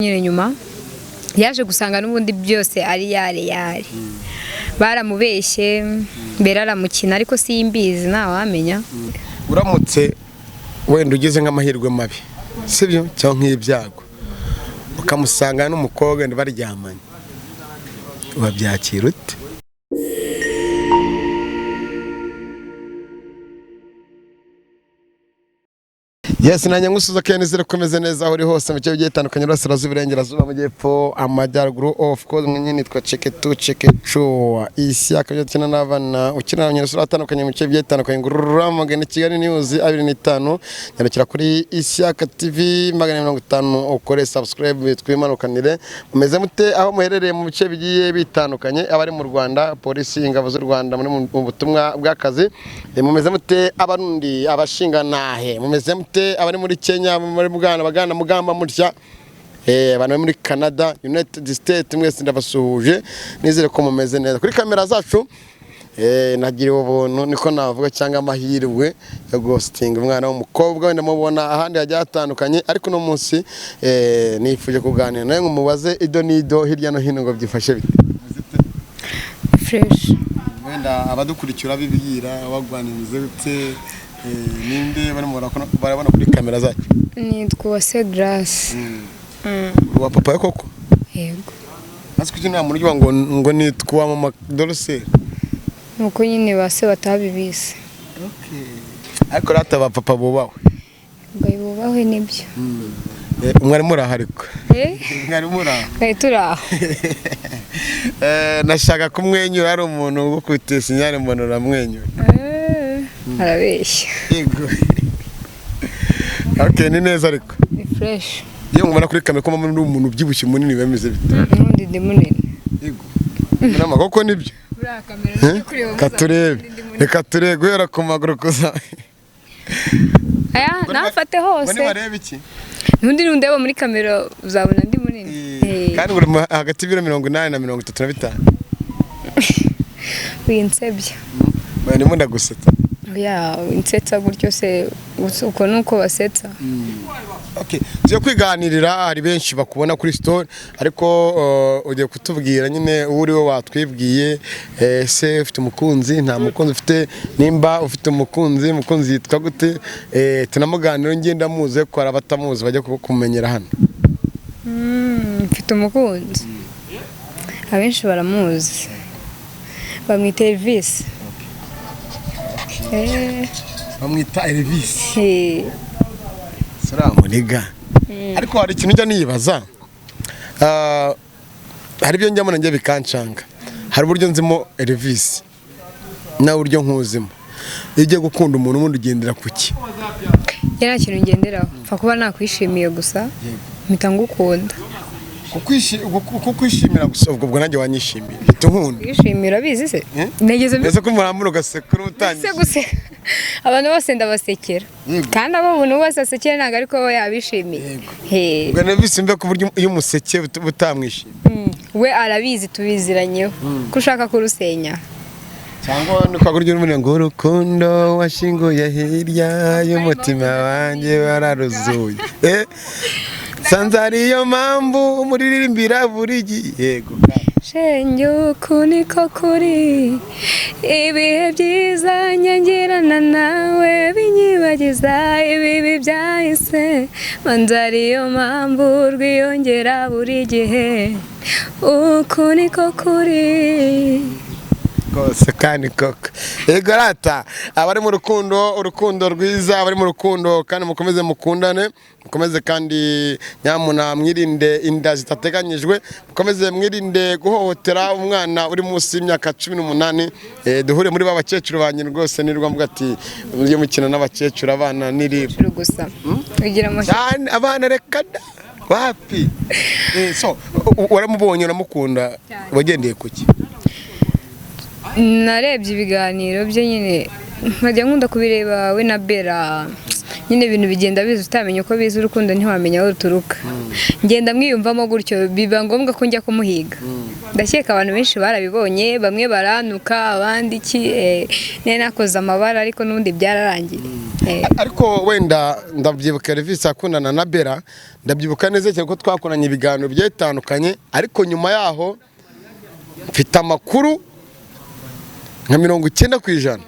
Nyine nyuma yaje gusanga n'ubundi byose ari yare yare, baramubeshye mbere aramukina, ariko simbizi, ntawamenya. Uramutse wenda ugeze nk'amahirwe mabi, sibyo, cyangwa nk'ibyago, ukamusanga n'umukobwa wenda baryamanye, wabyakira ute? Yes, nanjye ngusuza kandi nizere ko umeze neza aho uri hose mu bice bigiye bitandukanye, Iburasirazuba, Iburengerazuba, Amajyepfo, Amajyaruguru. Of course, mwenye nitwa Cheketu Chekecu isi akabyo ukina n'abana, ukina n'abanyarwanda atandukanye mu bice bigiye bitandukanye. Ngururamagana Kigali News 25, nyarukira kuri Isiaka TV 450, ukore subscribe twimanukanire. Mumeze mute aho muherereye mu bice bigiye bitandukanye? Abari mu Rwanda, polisi, ingabo z'u Rwanda muri mu butumwa bw'akazi, mumeze mute? Abarundi, abashinganahe, mumeze mute? Abari muri Kenya, muri Buganda, bagana mugamba mutya, abantu bari muri Canada, United States, mwese ndabasuhuje, nizere ko mumeze neza. Kuri kamera zacu, nagiriwe ubuntu, niko navuga, cyangwa amahirwe yo guhositinga umwana w'umukobwa. Wenda mubona ahandi hagiye hatandukanye, ariko uno munsi nifuje kuganira nawe ngo mubaze ido n'ido hirya no hino ngo byifashe bite. Fresh. Wenda abadukurikira bibwira bagwanirize bite, ninde barimo barabona kuri kamera zacu? Nitwa Uwase Grace. Uwa papa we koko? Yego. Hasi kuki nta muntu ugira ngo nitwa mama Dorcel? Nuko nyine ba se batabibise. Ariko rata ba papa bubahwe. Ngo bubahwe nibyo. Mwari muri aho ariko? Eh. Mwari muri aho? Twari turi aho. Nashaka kumwenyura, hari umuntu ugukubitiye sinyari mbona uramwenyura. Arabeshya. Yego. Okay, ni neza ariko. Ni fresh. Iyo mubona kuri kamera ko mama ndi umuntu ubyibushye munini, bimeze bite? N'ubundi ndi munini. Yego. Murama koko nibyo? Buriya kamera uri kureba. Reka turebe. Reka turebe guhera ku maguru kuza. Aya nafate hose. Ngo nibarebe iki? N'undi nundeba muri kamera uzabona ndi munini. Kandi uri hagati y'ibiro 80 na 35. Winsebya. Oya, ndimo ndagusetsa. Ya, winsetsa gutyo se, uko nuko basetsa. Okay, tugiye kwiganirira, hari benshi bakubona kuri story, ariko ugiye kutubwira nyine uwo uri we, watwibwiye, ese ufite umukunzi, nta mukunzi ufite? Nimba ufite umukunzi, umukunzi yitwa gute? Tunamuganira, njye ndamuzi ko hari abatamuzi bajya kumenyera hano. Mfite umukunzi, abenshi baramuzi, bamwita Elvis. Bamwita Elvis. Suramuniga. Ariko hari ikintu njya nibaza, hari ibyo njyamo nanjye bikancanga. Hari uburyo nzimo Elvis nawe uburyo nkuzimo. Iyo ugiye gukunda umuntu, ubundi ugendera ku ki? Njye nta kintu ngenderaho, mpfa kuba nakwishimiye gusa mpita ngukunda. Kukwishimira gusa, ubwo nanjye wanyishimiye mpita unkunda. Kwishimira abizi se? Nageze Mbese ko murambura ugasekura utangiye. Se guseka, abantu bose ndabasekera. Yego. Kandi abo umuntu wese asekera ntabwo ariko aba yabishimiye. He. Ubwo Elvis mbe ku buryo iyo umuseke utamwishimiye. We arabizi, tubiziranyeho ko ushaka kurusenya. Cyangwa ni kwa kurya urumuri ngo urukundo washinguye hirya y'umutima wanjye wararuzuye, sanze ariyo mpamvu umuririmbira buri gihe. Yego. Shenge uku niko kuri, ibihe byiza nyangirana nawe binyibagiza ibibi byahise, manza ariyo mpamvu rwiyongera buri gihe, uku niko kuri. Rwose kandi koko. Yego rata, abari mu rukundo, urukundo rwiza, abari mu rukundo kandi mukomeze mukundane, mukomeze kandi nyamuna mwirinde inda zitateganyijwe, mukomeze mwirinde guhohotera umwana uri munsi y'imyaka 18. Duhure muri ba bakecuru banjye rwose, nirwa mvuga ati mujye mukina n'abakecuru, abana n'iriba Gusa ugira amahirwe. Cyane abana reka da wapi. So waramubonye uramukunda, wagendeye kuki? Narebye ibiganiro bye nyine, nkajya nkunda kubireba we na Bella. Nyine ibintu bigenda biza utamenya uko biza, urukundo ntiwamenya aho ruturuka. Ngenda mwiyumvamo gutyo, biba ngombwa ko njya kumuhiga. Ndakeka abantu benshi barabibonye, bamwe barantuka, abandi iki, nari nakoze amabara, ariko n'ubundi byararangiye. Ariko wenda ndabyibuka Elvis akundana na Bella, ndabyibuka neza cyane ko twakoranye ibiganiro bigiye bitandukanye, ariko nyuma yaho mfite amakuru nka 90%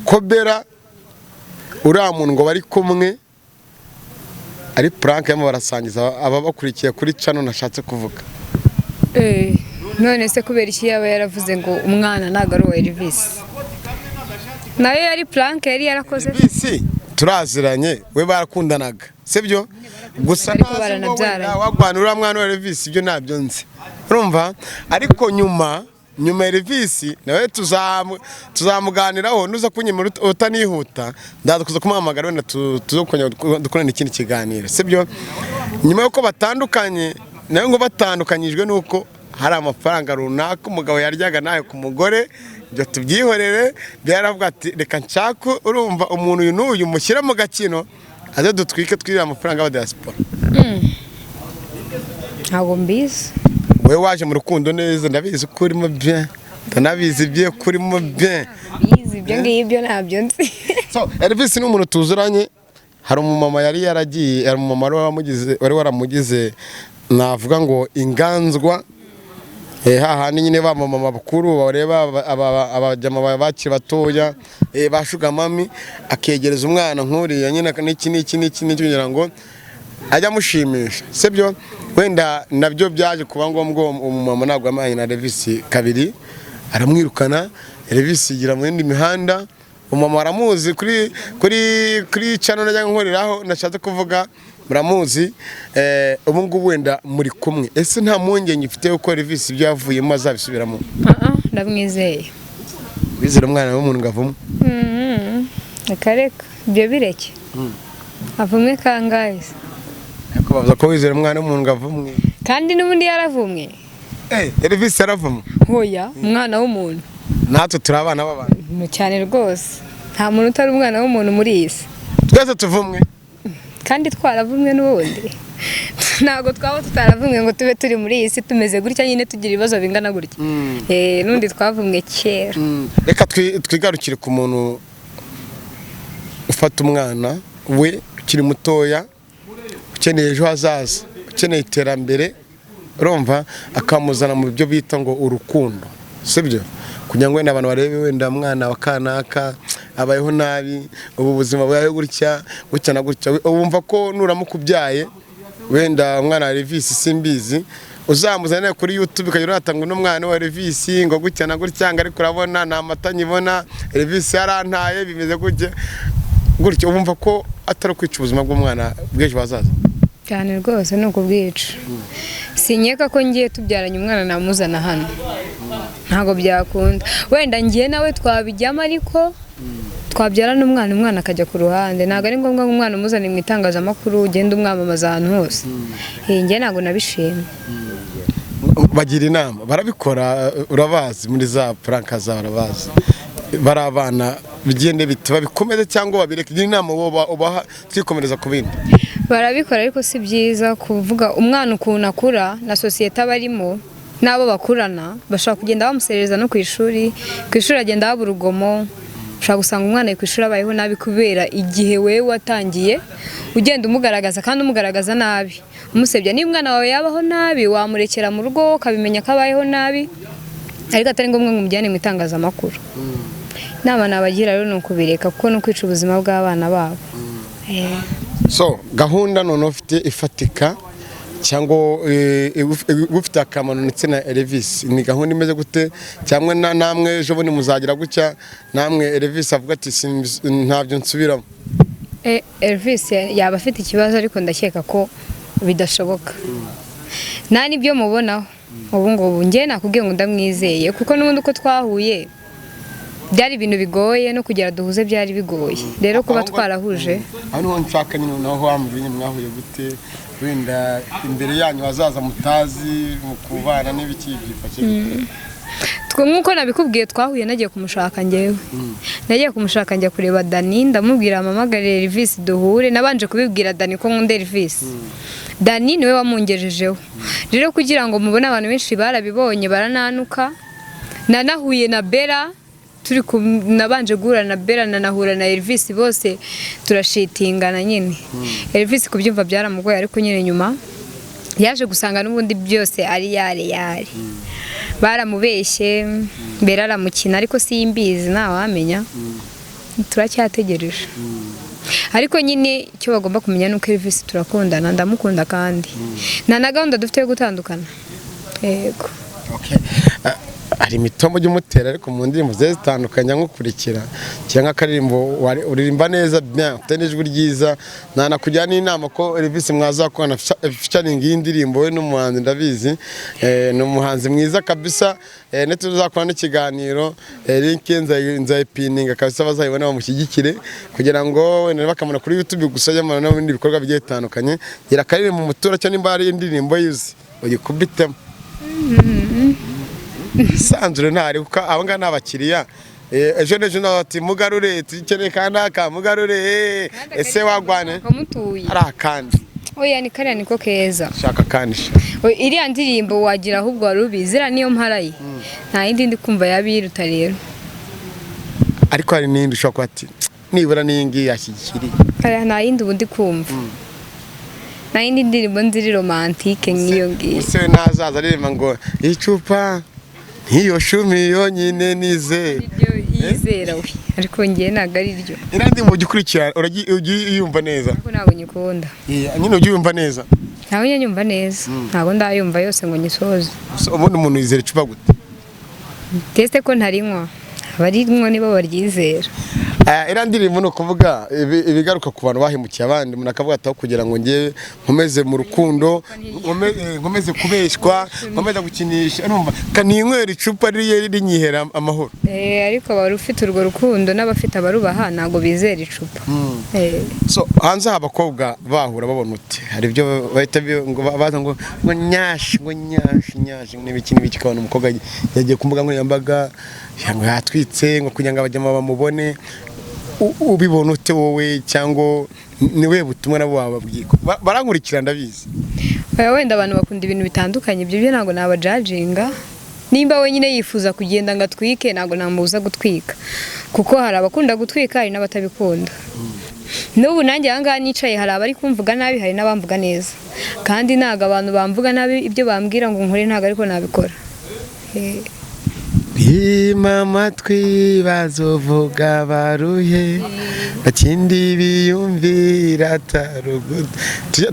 ko Bella uriya muntu ngo bari kumwe ari prank barimo barasangiza ababakurikiye kuri channel nashatse kuvuga. None se kubera iki yaba yaravuze ngo umwana ntabwo ari uwa Elvis? Nayo yari prank yari yarakoze. Elvis turaziranye, we barakundanaga, sibyo? Gusa Ariko ntazi ngo baranabyaranye. wenda wagwana uriya mwana wa Elvis, ibyo ntabyo nzi, urumva? Ariko nyuma Elvis nawe tuzamuganiraho, nuza kunyemera utanihuta ndaza kuza kumuhamagara, wenda tuze kongera dukorane ikindi kiganiro, sibyo? Nyuma y'uko batandukanye nawe, ngo batandukanyijwe n'uko hari amafaranga runaka umugabo yaryaga nawe ku mugore, ibyo tubyihorere. Byaravuga ati reka nshake, urumva, umuntu uyu n'uyu mushyire mu gakino aze dutwike twirire amafaranga y'aba diaspora. Ntabwo mbizi. Wowe waje mu rukundo neza, ndabizi ko urimo bien, ndanabizi ibyo ko urimo bien. Mbizi ibyo ngibyo ntabyo nzi. So Elvis ni umuntu tuzuranye. Hari umumama yari yaragiye, hari umumama wari waramugize, navuga ngo inganzwa, hahandi nyine ba mama bakuru bareba abajama bakiri batoya, ba sugar mummy, akegereza umwana nk'uriya nyine n'iki n'iki n'iki n'iki kugira ngo ajye amushimisha, sibyo? Wenda nabyo byaje kuba ngombwa, uwo umumama ntabwo yamanye na Elvis kabiri, aramwirukana. Elvis yigira mu yindi mihanda. Umumama aramuzi kuri channel najya nkoreraho nashatse kuvuga, muramuzi. Ubu ngubu wenda muri kumwe, ese nta mpungenge ufite yuko Elvis ibyo yavuyemo azabisubiramo? Ah, ah, ndamwizeye. Wizera umwana w'umuntu ngo avumwe? Reka reka, ibyo bireke. Avumwe kangahe se? Ariko bavuga ko wizera umwana w'umuntu ngo avumwe. Kandi n'ubundi yaravumwe. Elvis yaravumwe? Hoya, umwana w'umuntu. Natwe turi abana b'abantu. Cyane rwose, nta muntu utari umwana w'umuntu muri iyi si. Twese tuvumwe. Kandi twaravumwe n'ubundi, ntabwo twaba tutaravumwe ngo tube turi muri iyi si tumeze gutya nyine, tugira ibibazo bingana gutya. N'ubundi twavumwe kera. Reka twigarukire ku muntu ufata umwana we ukiri mutoya, ukeneye ejo hazaza, ukeneye iterambere, urumva, akamuzana mu byo bita ngo urukundo, sibyo? Kugira ngo wenda abantu barebe, wenda mwana wa kanaka abayeho nabi, ubu buzima bubayeho gutya gutya na gutya. Wumva ko nuramuka ubyaye wenda umwana wa Elvis, simbizi, uzamuzane kuri YouTube ukajya uratanga uno mwana wa Elvis ngo gutya na gutya, ngo ariko urabona nta mata nyibona, Elvis yarantaye, bimeze gutya gutya, wumva ko atari ukwica ubuzima bw'umwana bw'ejo hazaza? Cyane rwose, ni ukubwica. Sinkeka ko ngiye tubyaranye umwana namuzana hano, ntabwo byakunda. Wenda ngiye nawe twabijyamo, ariko twabyara n'umwana, umwana akajya ku ruhande. Ntabwo ari ngombwa ngo umwana umuzane mu itangazamakuru, ugende umwamamaza ahantu hose. Njye ntabwo nabishimye. Bagira inama, barabikora, urabazi muri za prank za barabazi, bari abana, bigende bite? Babikomeze cyangwa babireke? Gira inama ubaha, twikomereza ku bindi. Barabikora, ariko si byiza kuvuga umwana ukuntu akura na sosiyete aba arimo n'abo bakurana, bashobora kugenda bamuserereza no ku ishuri. Ku ishuri agenda haba urugomo, ushobora gusanga umwana ari ku ishuri abayeho nabi kubera igihe wewe watangiye ugenda umugaragaza, kandi umugaragaza nabi, umusebya. Niba umwana wawe yabaho nabi, wamurekera mu rugo ukabimenya ko abayeho nabi, ariko atari ngombwa ngo umujyane mu itangazamakuru. Inama nabagira rero ni ukubireka, kuko ni ukwica ubuzima bw'abana babo. So gahunda noneho ufite ifatika cyangwa igufitiye akamaro ndetse na Elvis, ni gahunda imeze gute? Cyangwa namwe ejo bundi muzagira gutya namwe Elvis avuga ati ntabyo nsubiramo? Elvis yaba afite ikibazo, ariko ndakeka ko bidashoboka, nta n'ibyo mubonaho ubu ngubu. Njye nakubwiye ngo ndamwizeye, kuko n'ubundi uko twahuye byari ibintu bigoye, no kugira duhuze byari bigoye. Rero kuba twarahuje Aho niho nshaka nyine, naho wambwiye mwahuye gute, wenda imbere yanyu hazaza mutazi mu kubana n'ibiki byifashe gute? Nk'uko nabikubwiye, twahuye nagiye kumushaka. Njyewe nagiye kumushaka, njya kureba Dani, ndamubwira mpamagarire Elvis duhure. Nabanje kubibwira Dani ko nkunda Elvis. Dani niwe wamungejejeho rero kugira ngo mubone. Abantu benshi barabibonye, barananuka. Nanahuye na Bella, nabanje guhura na Bella, nanahura na Elvis, bose turashitingana nyine. Elvis kubyumva byaramugoye, ariko nyine nyuma yaje gusanga n'ubundi byose ari yare yare, baramubeshye. Mbere aramukina, ariko simbizi, ntawamenya, turacyategereje. Ariko nyine icyo bagomba kumenya ni uko Elvis turakundana, ndamukunda, kandi nta na gahunda dufite yo gutandukana, yego. Okay. Ah, hari imitombo ujya umutera, ariko mu ndirimbo zigiye zitandukanye nkukurikira, cyangwa akaririmbo uririmba neza bien, ufite n'ijwi ryiza. Nanakugira n'inama ko Elvis mwazakorana featuring y'indirimbo, we n'umuhanzi ndabizi. Ni umuhanzi mwiza kabisa. Nituzakora n'ikiganiro, link nzayipininga kabisa, bazayibona bamushyigikire, kugira ngo wenda bakamubona kuri YouTube gusa, yamara no mu bindi bikorwa bigiye bitandukanye. Gira akaririmbo umutura, cyangwa nimba hari indirimbo yuzi uyikubitemo isanzure, ntari kuko abo ngaba ni abakiriya. Ejo n'ejo nawe ati mugarure, tukeneye kandi aka mugarure, ese wagwane Kamutuye. Ari akandi. Oya, ni kariya, niko keza. Shaka kandi sha. Oya, iriya ndirimbo wagira ahubwo wari ubizi, iriya niyo mparaye, nta yindi ndi kumva yabiruta rero. Ariko hari n'indi ushobora kuba ati nibura n'iyi ngiyi yashyigikiriye. Kariya nta yindi ubu ndi kumva, nta yindi ndirimbo nziri romantique nk'iyo ngiyo. Ese we ntazaza aririmba ngo icupa ntiyo shumi yonyine nize? Iryo yizera we, ariko ngewe ntabwo ari ryo. Iriya ndirimbo ujya ukurikira, ujya uyumva neza? Ariko ntabwo nyikunda. Yeah, nyine ujya uyumva neza? Ntabwo njya nyumva neza, ntabwo ndayumva yose ngo nyisoze. So, ubundi umuntu yizera icupa gute? Teste ko ntarinywa, abarinywa nibo baryizera. Iriya ndirimbo ni ukuvuga ibigaruka ku bantu bahemukiye abandi, umuntu akavuga ati aho kugira ngo njye nkomeze mu rukundo, nkomeze kubeshywa, nkomeze gukinisha, urumva kaninywera icupa ririye rinyihera amahoro. Ariko abari ufite urwo rukundo n'abafite abarubaha ntabwo bizera icupa. So hanze aha abakobwa bahura babona uti hari ibyo bahita ngo baza ngo nyashi, ngo nyashi nyashi n'ibiki n'ibiki, ukabona umukobwa yagiye ku mbuga nkoranyambaga ngo yatwitse, ngo kugira ngo abajyama bamubone. Ubibona ute wowe, cyangwa ni we butumwa nabo wababwiye? Barankurikira ndabizi. Oya, wenda abantu bakunda ibintu bitandukanye, ibyo byo ntabwo nabajajinga. Nimba wenyine yifuza kugenda ngo atwike, ntabwo namubuza gutwika, kuko hari abakunda gutwika, hari n'abatabikunda. N'ubu nanjye aha ngaha nicaye, hari abari kumvuga nabi, hari n'abamvuga neza, kandi ntabwo abantu bamvuga nabi ibyo bambwira ngo nkore ntabwo ariko nabikora. Bima amatwi bazovuga baruhe, bakindi biyumvira ataruguta.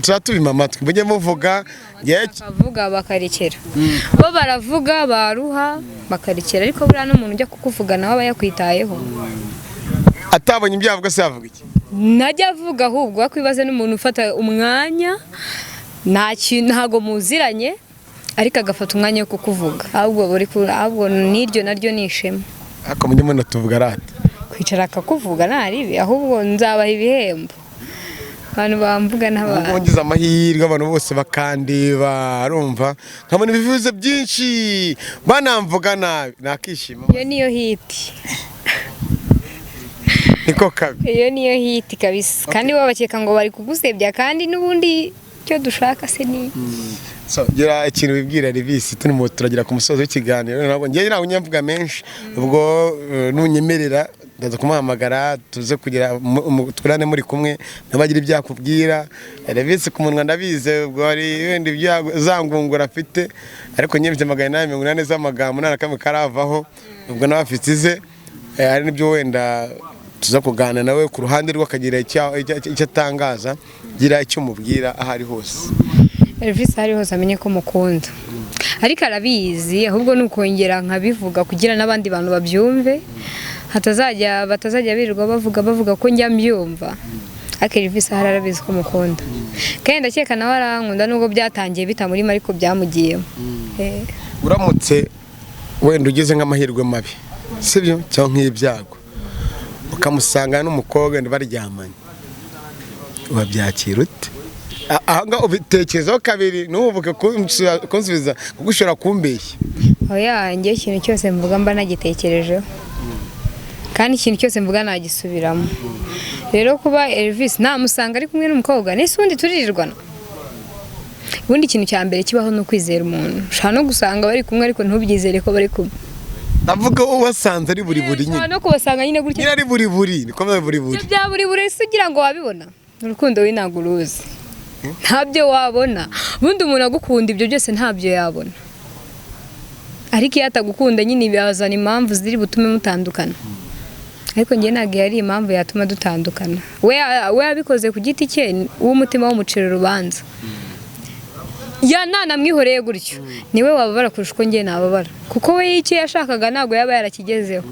Tuba tubima amatwi, mujye muvuga ngewe. Bakavuga bakarekera, bo baravuga baruha bakarekera, ariko buriya n'umuntu ujya kukuvuga nawe aba yakwitayeho. Atabonye ibyo yavuga se yavuga iki? Najya avuga, ahubwo wakwibaza n'umuntu ufata umwanya, nta kintu, ntabwo muziranye, ariko agafata umwanya wo kukuvuga, ahubwo buri ahubwo n'iryo naryo ni ishema. Ariko mujye munatuvuga rata. Kwicara akakuvuga ntaribi, ahubwo nzabaha ibihembo abantu bamvuga n'abantu. Ubwo ngize amahirwe abantu bose bakandeba, arumva nkabona ibivuze byinshi banamvuga nabi, nakishima. Iyo niyo hit. Niko kabi. Iyo niyo hit kabisa, kandi bo bakeka ngo bari kugusebya, kandi n'ubundi icyo dushaka se ni So, gira ikintu wibwira Elvis, turimo turagera ku musozo w'ikiganiro. Ntabwo ngiye, ntabwo njya menshi, ubwo nunyemerera ndaza kumuhamagara, tuze kugira turane muri kumwe nabagira ibyo yakubwira. Elvis ku munwa ndabizi, ubwo hari wenda ibyo zangungura afite, ariko njye mfite 880 z'amagambo, nta na kamwe karavaho. Ubwo nawe afite ize. Hari n'ibyo wenda tuza kuganira nawe ku ruhande rwe, akagira icyo atangaza. Gira icyo umubwira aho ari hose. Elvis aho ari hose amenye ko mukunda, ariko arabizi, ahubwo ni ukongera nkabivuga kugira n'abandi bantu babyumve, hatazajya batazajya birirwa bavuga ko njya mbyumva. Ariko Elvis ahari arabizi ko mukunda, kandi ndakeka nawe arankunda, nubwo byatangiye bitamurimo ariko byamugiyemo. Uramutse wenda ugeze nk'amahirwe mabi, sibyo, cyangwa nk'ibyago, ukamusanga n'umukobwa wenda baryamanye, wabyakira ute? Aha ngaha ubitekerezaho kabiri, ntubuke kunsubiza kuko ushobora kumbeshya. Oya, njye ikintu cyose mvuga mba nagitekerejeho, kandi ikintu cyose mvuga nagisubiramo. Rero kuba Elvis namusanga ari kumwe n'umukobwa, nese ubundi turirirwana? Ubundi ikintu cya mbere kibaho ni ukwizera umuntu. Ushobora no gusanga bari kumwe ariko ntubyizere ko bari kumwe. Ndavuga ubasanze ari buri buri nyine. Ushobora no kubasanga nyine gutya. Nyine ari buri buri, niko buri buri. Ibyo bya buri buri se ugira ngo wabibona? Urukundo we ntabwo uruzi, ntabyo wabona. Ubundi umuntu agukunda ibyo byose ntabyo yabona, ariko iyo atagukunda nyine bizana impamvu ziri butume mutandukana. Ariko njye ntabwo yari impamvu yatuma dutandukana. We yabikoze ku giti cye, w'umutima w'umucira urubanza. Ya nanamwihoreye gutyo, niwe wababara kurusha uko njye nababara, kuko we icyo yashakaga ntabwo yaba yarakigezeho.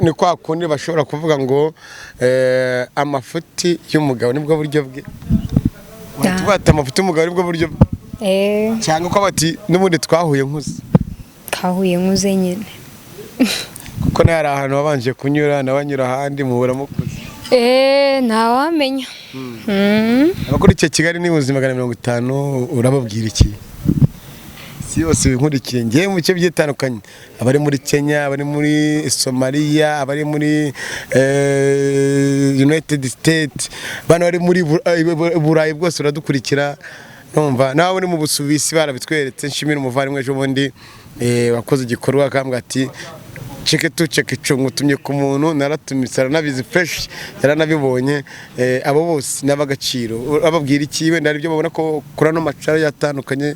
Ni kwa kundi bashobora kuvuga ngo amafuti y'umugabo nibwo buryo bwe. Bahita bata amafuti y'umugabo nibwo buryo bwe. Cyangwa ko bati n'ubundi twahuye nkuze. Kahuye nkuze nyine. Kuko nawe hari ahantu wabanje kunyura, nawe anyura ahandi, muhura mukuze. Ntawamenya. Abakurikiye Kigali ni ubuzima 150, urababwira iki? Si yose winkurikiye ngewe mu bice bigiye bitandukanye, abari muri Kenya, abari muri Somalia, abari muri United States, bano bari muri Burayi bwose uradukurikira. Numva nawe uri mu Busuwisi barabitweretse. Nshimira umuvandimwe ejo bundi wakoze igikorwa akambwira ati ceke tu ceke cu, ngutumye ku muntu naratumitse, aranabizi fresh, yaranabibonye. Abo bose ni ab'agaciro. Urababwira iki? Wenda hari ibyo babona ko kuri ano macara yatandukanye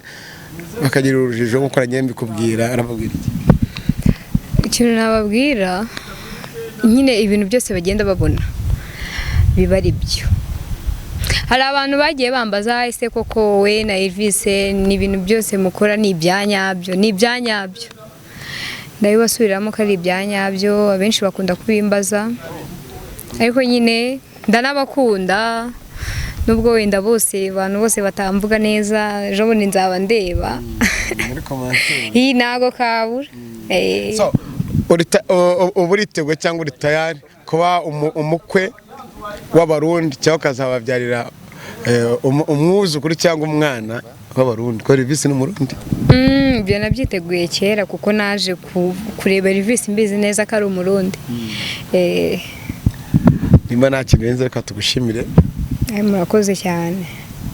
bakagira urujijo nk'uko nagiye mbikubwira. Arababwira iki? Ikintu nababwira nyine, ibintu byose bagenda babona biba ari byo. Hari abantu bagiye bambaza: ese koko we na Elvis ni ibintu byose mukora ni ibya nyabyo? Ni ibya nyabyo, ndabibasubiriramo ko ari ibya nyabyo. Abenshi bakunda kubimbaza, ariko nyine ndanabakunda, nubwo wenda bose, abantu bose batamvuga neza. Ejo bundi nzaba ndeba muri commentaire. Iyi ntago kabura. So, uba uriteguye cyangwa uri tayari kuba umukwe w'Abarundi, cyangwa ukazababyarira umwuzukuru cyangwa umwana w'Abarundi, ko Elvis ni Umurundi? Ibyo nabyiteguye kera, kuko naje kureba Elvis mbizi neza ko ari Umurundi. Nimba nta kintu birenze, reka tugushimire. Murakoze cyane.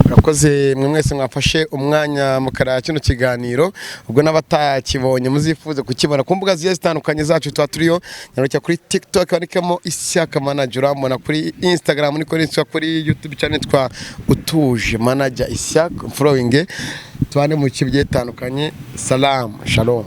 Murakoze mwe mwese mwafashe umwanya mukareba kino kiganiro. Ubwo n'abatakibonye muzifuze kukibona ku mbuga zigiye zitandukanye zacu tuba turiyo. Nyarukira kuri TikTok wandikemo Ishyaka Manager urambona, kuri Instagram niko nitwa, kuri YouTube channel twa Utuje Manager Ishyaka. Following tubane mu bice bigiye bitandukanye. Salam shalom.